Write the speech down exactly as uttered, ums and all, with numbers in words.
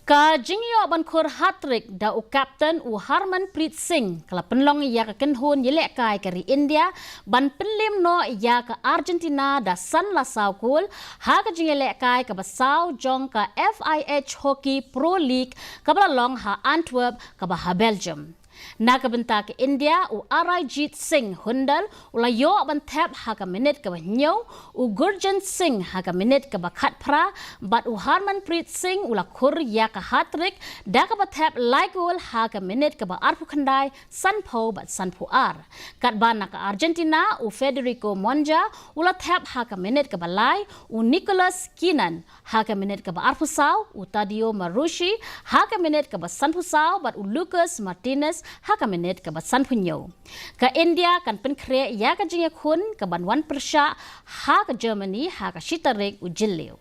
Ka jingïoh ban khur hat-trick da u captain u Harmanpreet Singh ka la pynlong ïa ka kynhun ïalehkai ka ri India ban pynliem noh ïa ka Argentina da san la saw kol ha ka jingïalehkai kaba saw jong ka F I H Hockey Pro League kaba la long ha Antwerp kaba ha Belgium. Na ka bynta ka India, u Arijit Singh Hundal u la ïoh ban thep ha ka minit kaba hynñiew, u Gurbjant Singh ha ka minit kaba khatphra, bad u Harmanpreet Singh u la khur ïa ka hat-trick da kaba thep lai kol ha ka minit kaba arphew khyndai, sanphew bad sanphew ar. Katba na ka Argentina, u Federico Monza u la thep ha ka minit kaba lai, u Nicolas Keenan ha ka minit kaba arphew saw, u Tadeo Marussia ha ka minit kaba sanphew saw bad u Lucas Martinez ha ka minit kaba sanphew hynñiew. Ka India kan pynkhreh ïa ka jingïakhun kaban wan pyrshah ha ka Germany ha ka shi tarik u Jylliew.